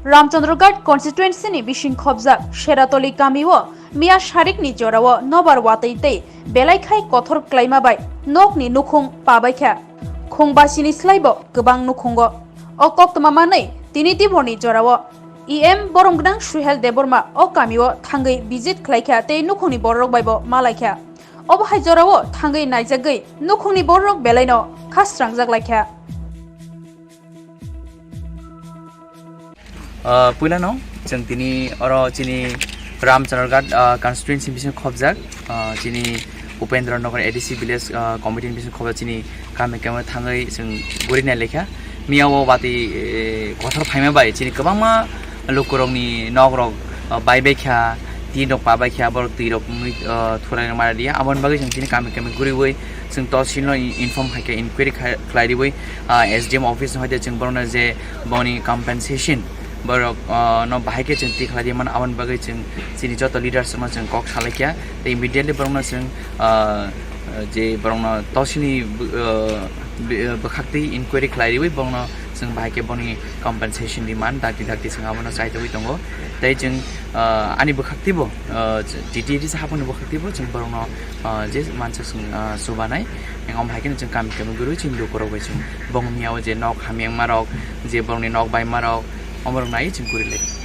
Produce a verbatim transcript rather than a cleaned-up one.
Ramchandraghat constituency ni bising khobjak Seratoli kamio miya sarikni jorao nobar watwi tei belai khai kothor klaima bai nokni nukhung pabaikha. Khungbasini slaibo kwbang nukhungo. O koktwma manwi tini diborni jorao E M borom gwnang Suhel Debbarma o kamio thangwi visit khlaikha tei nukhungni bororok baibo malaikha. Obo hai jorao thangwi naijagwi nukhungni bororok belaino kha srangjak laikha. Ah, puilano chwng tini oro chini Ramchandraghat, ah, constituency bising khobjak, ah, chini Upendra Nagar A D C village, ah, committee ni bising khobjak chini kami kami thangwi chwng guri nai lekha. Miya o watwi, eh, kothor phaima bai chini kwbangma lukurokni nokrok, ah, bai bai kha, twi rok pa bai kha, borok twi rok mui, ah, thurai mara dia. Aboni bagwi chwng chini kami kami guriwi chwng tosilno i-, inform khai khe inquiry khai-, khlai riwi, ah, S D M office no hoite chwng borokno je boni compensation borok, ah, no bahai khe chwng twi khlai di mano, aboni bagwi chwng chini joto leaders no chwng kok salai kha. Tei immediately borokno chwng, ah, je borokno tosini bu-, ah, bi-, ah, bwkhak twi inquiry khlai riwi borokno chwng bahai khe boni compensation demand dakti dakti chwng abono chaitogwi tongo. Tei chwng, ah, ani bwkhak twibo, ah, T T A D C hapungni bwkhak twibo chwng borokno, ah, je mansa chwng, ah, chubanai. Ang omo hai kheno chwng kami kami gurui chwng lukurok bai chwng bong miya o je nok hamyangma rok, je borokni nok baima rok, omo rok nai chwng guri lai.